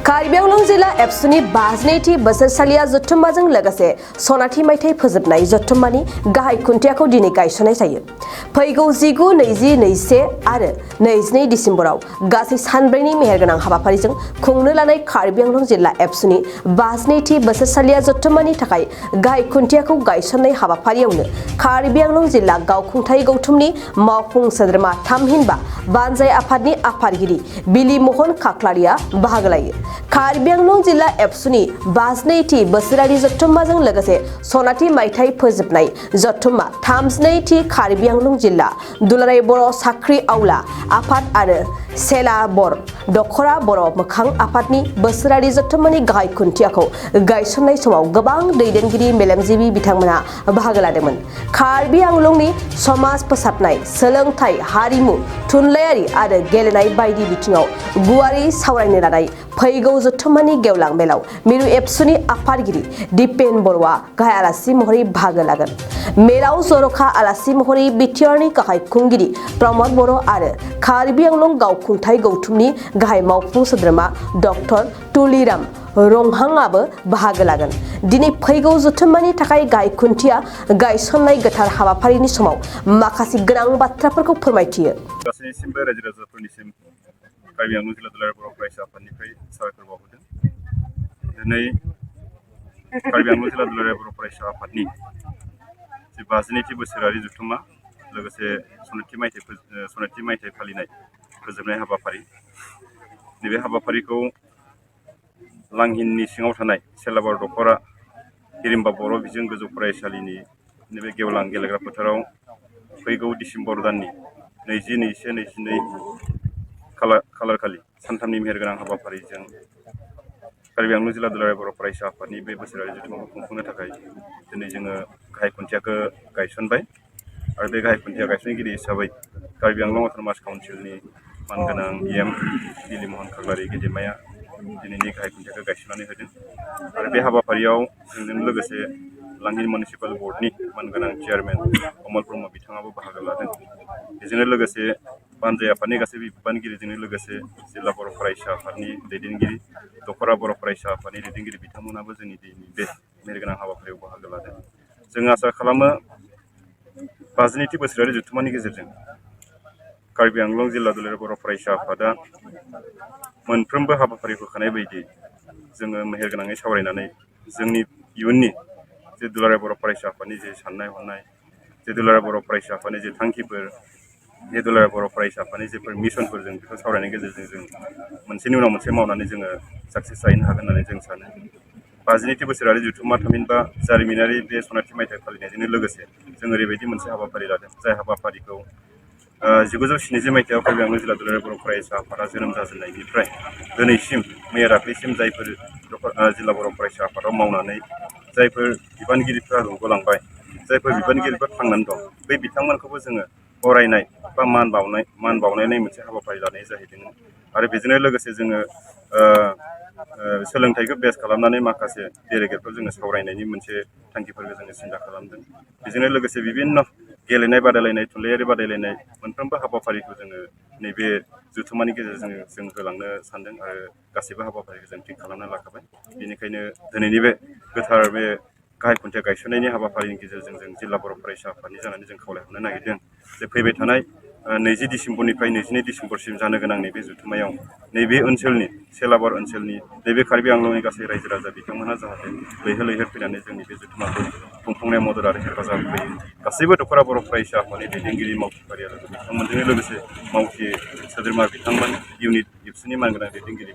कार्बि आंलं जिल्ला एबसुनि 52थि बोसोरसालिया जथुम्माजों लोगोसे सनाथि मायथाइ फोजोबनाय जथुम्मानि गाहाय खुन्थियाखौ दिनै गायसननाय जायो। फैगौ 19, 20, 21 आरो 22 डिसेम्बराव गासै सानब्रैनि मेहेरगोनां हाबाफारिजों खुंनो लानाय कार्बि आंलं जिल्ला एबसुनि 52थि बोसोरसालिया जथुम्मानि थाखाय गाहाय खुन्थियाखौ गायसननाय हाबाफारियावनो कार्बि आंलं जिल्ला गावखुंथाय गौथुमनि मावफुं सोद्रोमा थामहिनबा बानजाय आफादनि आफादगिरि बिलि महन खाख्लारिया बाहागो लायो। कार्बि आंलं जिल्ला एबसुनि 52थि बोसोरारि जथुम्माजों लोगोसे सनाथि मायथाइ फोजोबनाय जथुम्मा 32थि कार्बि आंलं जिल्ला दुलाराय बर' साख्रि आवला आफाद आरो सेला बर दखरा बर' मोखां आफादनि बोसोरारि जथुम्मानि गाहाय खुन्थियाखौ गायसननाय समाव गोबां दैदेनगिरि मेलेमजिबि बिथांमोना बाहागो लादोंमोन। कार्बि आंलंनि समाज फोसाबनाय, सोलोंथाइ, हारिमु, थुनलाइयारि आरो गेलेनाय बायदि बिथिङाव गुवारै सावरायनो लानाय फैगौ जथुम्मानि गेवलां मेलाव मिरु एबसुनि आफादगिरि दिपेन बर'आ गाहाय आलासि महरै बाहागो लागोन। मेलाव जर'खा आलासि महरै बिटिआरनि गाहाय खुंगिरि प्रमद बर' आरो कार्बि आंलं गावखुंथाय गौथुमनि गाहाय मावफुं सोद्रोमा डक्टर तुलिराम रंहांआबो बाहागो लागोन। दिनै फैगौ जथुम्मानि थाखाय गाहाय खुन्थिया गायसननाय गोथार हाबाफारिनि समाव माखासे गोनां बाथ्राफोरखौ फोरमायथियो। गासैनिसिमबो रायजो राजाफोरनिसिम कार्बि आंलं जिल्ला दुलाराय बर' फरायसा आफादनिफ्राय साबायखर बावहरदों। दिनै कार्बि आंलं जिल्ला दुलाराय बर' फरायसा आफादनि 52थि बोसोरारि जथुम्मा लोगोसे सनाथि मायथाइ फालिनाय फोजोबनाय हाबाफारि, नैबे हाबाफारिखौ लांहिननि सिङाव थानाय सेलाबर दखरा हिरिम्बा बर' बिजों गोजौ फरायसालिनि नैबे गेवलां गेलेग्रा फोथाराव फैगौ डिसेम्बर दाननि 20, 21, 22 खालार खालि सानथामनि मेहेरगोनां हाबाफारिजों कार्बि आंलं जिल्ला दुलाराय बर' फरायसा आफादनि बे बोसोरारि जथुम्माखौ खुंफुंनो थाखाय दिनै जोङो गाहाय खुन्थियाखौ गायसनबाय आरो बे गाहाय खुन्थिया गायसनगिरि हिसाबै कार्बि आंलं अट'नमास काउन्सिलनि मानगोनां EM बिलि महन खाख्लारि गेदेमाया दिनैनि गाहाय खुन्थियाखौ गायसननानै होदों आरो बे हाबाफारियाव जोंजों लोगोसे लांहिन मिउनिसिपाल बर्डनि मानगोनां चेयारमेन कमल ब्रह्म बिथाङाबो बाहागो लादों। बेजोंनो लोगोसे बानजाय आफादनि गासैबो बिबानगिरिजोंनो लोगोसे जिल्ला बर' फरायसा आफादनि दैदेनगिरि दखरा बर' फरायसा आफादनि दैदेनगिरि बिथांमोनाबो जोंनि दिनैनि बे मेहेरगोनां हाबाफारियाव बाहागो लादों। जों आसा खालामो 52थि बोसोरारि जथुम्मानि गेजेरजों कार्बि आंलं जिल्ला दुलाराय बर' फरायसा आफादा मोनफ्रोमबो हाबाफारिखौ होखानाय बायदि जोङो मेहेरगोनाङै सावरायनानै जोंनि इयुननि जे दुलाराय बर' फरायसा आफादनि जे साननाय हनाय, जे दुलाराय बर' फरायसा आफादनि जे थांखिफोर, जे दुलाराय बर' फरायसा आफादनि जेफोर मिशनफोर जों बेखौ सावरायनायनि गेजेरजों जों मोनसेनि उनाव मोनसे मावनानै जोङो साक्सेस जाहैनो हागोन होननानै जों सानो। 52थि बोसोरारि जथुम्मा थामहिनबा जारिमिनारि बे सनाथि मायथाइ फालिनायजोंनो लोगोसे जों ओरैबायदि मोनसे हाबाफारि लादों, जाय हाबाफारिखौ 1970 मायथाइयाव कार्बि आंलं जिल्ला दुलाराय बर' फरायसा आफादा जोनोम जाजेननायनिफ्राय दिनैसिम मैया दाख्लैसिम जायफोर जिल्ला बर' फरायसा आफादाव मावनानै जायफोर बिबानगिरिफ्रा रुंग'लांबाय, जायफोर बिबानगिरिफ्रा थांनानै दं, बै बिथांमोनखौबो जोङो बरायनाय बा मान बावनायनाय मोनसे हाबाफारि लानाय जाहैदों आरो बेजोंनो लोगोसे जोङो सोलोंथाइखौ बेस खालामनानै माखासे डेलिगेटफोर जोङो सावरायनायनि मोनसे थांखिफोरखौ जोङो सिन्था खालामदों। बेजोंनो लोगोसे बिभिन्न गेलेनाय बादायलायनाय, थुनलाइयारि बादायलायनाय मोनफ्रोमबो हाबाफारिखौ जोङो नैबे जथुम्मानि गेजेरजों जों होलांनो सानदों आरो गासैबो हाबाफारिखौ जों थिग खालामना लाखाबाय। बेनिखायनो दिनैनि बे गोथार बे गाहाय खुन्थिया गायसननायनि हाबाफारिनि गेजेरजों जों जिल्ला बर' फरायसा आफादनि जानानै जों खावलायहरनो नागिरदों जे फैबाय थानाय 20 डिसेम्बरनिफ्राय 22 डिसेम्बरसिम जानो गोनां नैबे जथुम्मायाव नैबे ओनसोलनि सेलाबर ओनसोलनि नैबे कार्बि आंलंनि गासै रायजो राजा बिथांमोनहा जाहाथे लैहोर लैहोर फैनानै जोंनि बे जथुम्माखौ खुंफुंनायाव मदद आरो हेफाजाब होफैयो। गासैबो दखरा बर' फरायसा आफादनि दैदेनगिरि मावथिफारि आरो बिथांमोनजों लोगोसे मावथि सोद्रोमा बिथांमोन, इउनिट एबसुनि मानगोनां दैदेनगिरि